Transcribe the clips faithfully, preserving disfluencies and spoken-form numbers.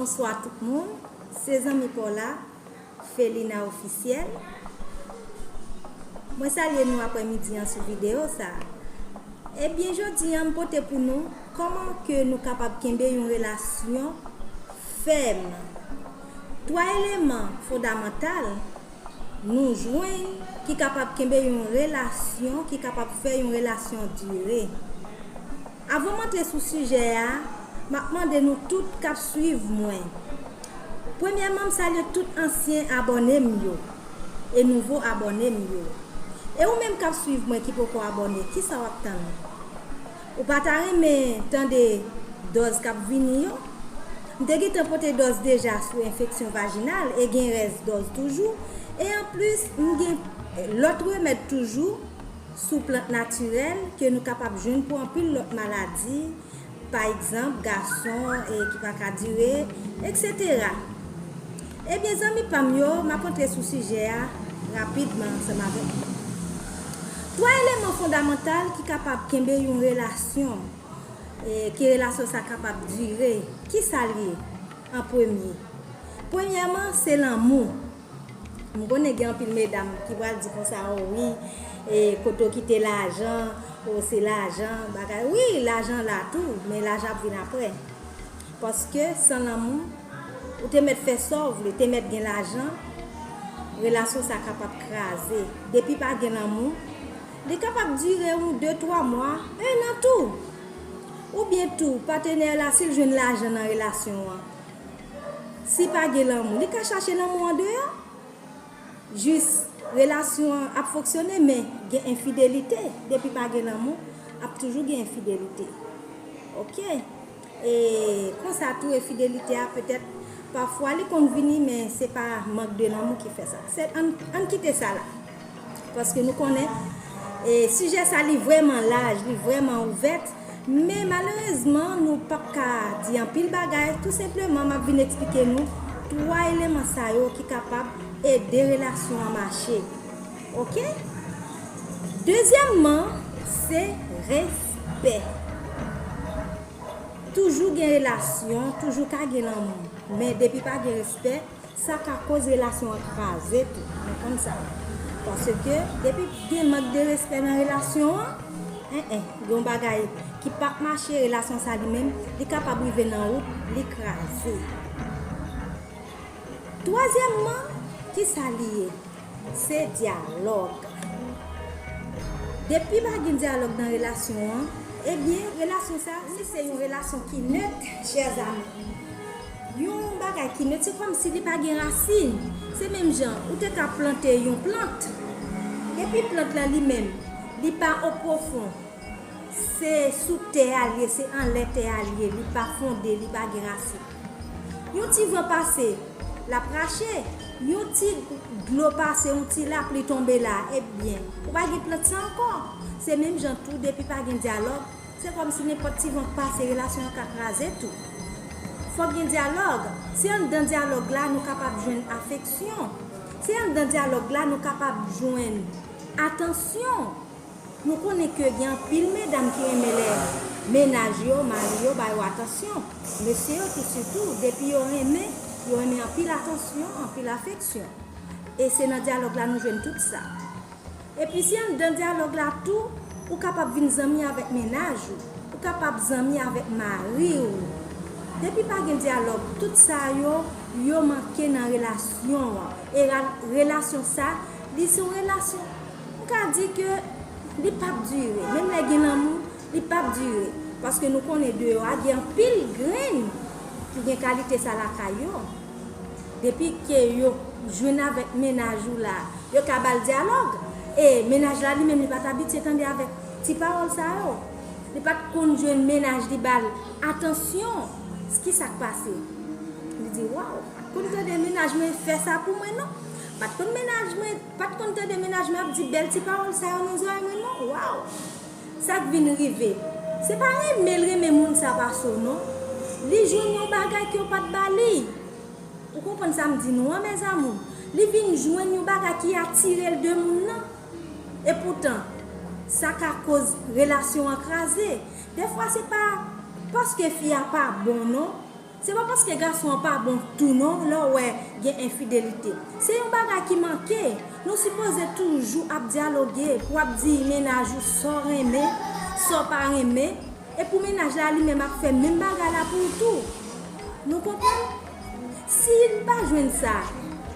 Bonswa tout moun, se zanmi pa w la, Felina Ofisyèl. Mwen salye nou aprèmidi an sou videyo sa a. Ebyen, jodi an, m pote pou nou kòman ke nou kapab kenbe yon relasyon fèm. Twa eleman fondamantal nou jwenn ki kapab kenbe yon relasyon, ki kapab fè yon relasyon dire. Avan m antre sou sijè a, m ap mande nou tout k ap swiv mwen. Premyèman, m salye tout ansyen abòne m yo e nouvo abòne m yo. E ou menm k ap swiv mwen ki poko abòne, kisa w ap tann? Ou pa ta renmen tande dòz k ap vini yo? M te gentan pote dòz deja sou enfeksyon vajinal e gen rès dòz toujou. E anplis, m gen lòt remèd toujou sou plant natirèl ke nou kapab jwenn pou anpil lòt maladi, pa egzanp, gason e ki pa ka dire, etsetera. Ebyen, zanmi pa m yo, m ap antre sou sijè a rapidman ansanm avèk nou. Twa eleman fondamantal ki kapab kenbe yon relasyon, e ke relasyon sa kapab dire, kisa l ye an premye? Premyèman, se lanmou. M konnen gen anpil medam ki pral di konsa, o wi, e kote w kite lajan, o se lajan, bagay. Wi, lajan la tou, men lajan ap vin aprè. Paske san lanmou, ou te mèt fè sa w vle, te mèt gen lajan, relasyon sa kapab kraze. Depi pa gen lanmou, li kapab dire yon de, twa mwa, en an tou. Oubyen tou, patnè la, si l jwenn lajan nan relasyon an, si pa gen lanmou, li ka chache lanmou andeyò. Jis relasyon an ap fonksyone, men gen enfidelite. Depi pa gen lanmou, ap toujou gen enfidelite. Oke? E konsa tou, enfidelite a, petèt, pafwa li konn vini, men se pa mank de lanmou ki fè sa. Se, ann, ann kite sa la. Paske nou konnen, e, sijè sa, li vrèman laj, li vrèman ouvè. Men malerezman, nou p ap ka di anpil bagay. Tou senpleman, m ap vin eksplike nou twa eleman sa yo ki kapab ede relasyon an mache. Oke? Dezyèmman, se respè. Toujou gen relasyon, toujou ka gen lanmou. Men depi pa gen respè, sa ka koz relasyon an kraze tou. Nou konn sa. Paske depi gen mank de respè nan relasyon an, en, en, gen yon bagay ki p ap mache, relasyon sa li menm, li kapab rive nan wout, li kraze. Twazyèmman, kisa li ye? Se dyalòg. Depi pa gen dyalòg nan relasyon an, ebyen, relasyon sa, si se yon relasyon ki net, chè zanmi, yon bagay ki net, se kòmsi li pa gen rasin. Se menm jan, ou te ka plante yon plant. Epi plant lan li menm, li pa o pwofon. Se sou tè a l ye, se anlè tè a l ye, li pa fonde, li pa gen rasin. Yon ti van pase, l ap rache. Yon ti dlo pase, yon ti lapli tonbe la, ebyen, ou pa gen plant sa ankò. Se menm jan tou, depi pa gen dyalòg, se kòmsi nenpòt ti van k pase, relasyon an ka kraze tou. Fòk gen dyalòg. Se anndan dyalòg la nou kapab jwenn afeksyon. Se anndan dyalòg la nou kapab jwenn atansyon. Nou konnen ke gen anpil medam ki renmen lè mennaj yo, mari yo ba yo atansyon. Mesye yo tou sitou, depi yo renmen, yo renmen anpil atansyon, anpil afeksyon. E se nan dyalòg la nou jwenn tout sa. Epi si anndan dyalòg la tou, ou kapab vin zanmi avèk mennaj ou, ou kapab zanmi avèk mari w. Depi pa gen dyalòg, tout sa yo, yo manke nan relasyon an. E ra-, relasyon sa, li se yon relasyon, m ka di ke li p ap dire. Menm lè gen lanmou, li p ap dire. Paske nou konnen deyò a gen anpil grenn ki gen kalite sa lakay yo. Depi ke yo jwenn avèk mennaj ou la, yo ka ba l dyalòg. E mennaj la li menm li pa t abitye tande avèk ti pawòl sa yo. Li pa t konn jwenn mennaj li ba l atansyon. Kisa k pase? Li di, waw, pa t konn tande mennaj mwen fè sa pou mwen non. Pa t konn mennaj mwen, pa t konn tande mennaj mwen ap di bèl ti pawòl sa yo nan zòrèy mwen non. Waw! Sa k vin rive? Se pa renmen l renmen moun sa pase w non. Li jwenn yon bagay ke w pa t ba li. Ou konprann sa m di nou an, mes amours? Li vin jwenn yon bagay ki atire l de moun nan. Epoutan, sa ka koz relasyon an kraze. Defwa, se pa paske fi a pa bon non. Se pa paske gason an pa bon tou non, lè w wè gen enfidelite. Se yon bagay ki manke. Nou sipoze toujou ap dyaloge, pou w ap di mennaj ou sa w renmen, sa w pa renmen, e pou mennaj la li menm ap fè menm bagay la pou ou tou. Nou konprann? Si li pa jwenn sa,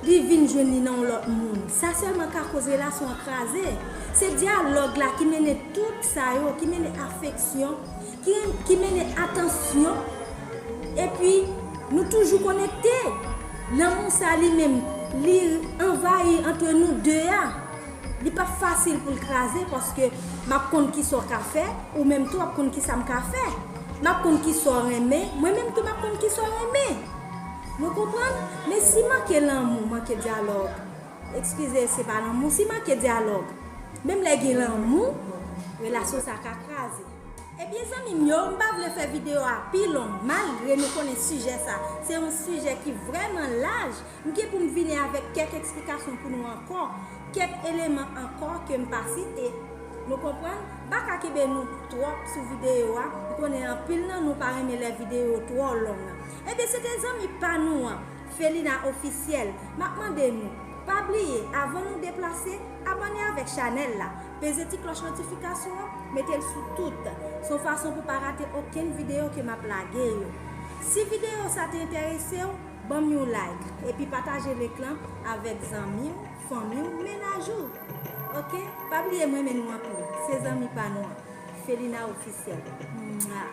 li vin jwenn li nan yon lòt moun. Sa sèlman ka koz relasyon an kraze. Se dyalòg la ki mennen tout sa yo, ki mennen afeksyon, ki, ki mennen atansyon. Epi, nou toujou konekte. Lanmou sa li menm, li anvayi ant nou de a. Li pa fasil pou l kraze paske m ap konn ki sa w ka fè, ou menm tou w ap konn ki sa m ka fè. M ap konn ki sa w renmen, mwen menm tou m ap konn ki sa w renmen. Nou konprann? Men si manke lanmou, manke dyalòg, eskize, se pa lanmou, si manke dyalòg, menm lè gen lanmou, relasyon sa ka kraze. Ebyen, zanmi m yo, m pa vle fè videyo a pi long, malgre nou konnen sijè sa, se yon sijè ki vrèman laj. M gen pou m vini avèk kèk eksplikasyon pou nou ankò, kèk eleman ankò ke m pa site. Nou konprann? M pa ka kenbe nou twòp sou videyo a. M konnen anpil nan nou pa renmen lè videyo twò long nan. Ebyen, se te zanmi pa nou an, Felina Ofisyèl. M ap mande nou, pa bliye, avan nou deplase, abòne avèk chanèl la. Peze ti klòch notifikasyon an, mete l sou tout. Se yon fason pou pa rate okenn videyo ke m ap lage yo. Si videyo sa te enterese w, ban m yon like, epi pataje link lan avèk zanmi w, fanmi w, mennaj ou. Oke? Pa bliye m renmen nou anpil. Se zanmi pa nou an, Felina Ofisyèl. Mwa.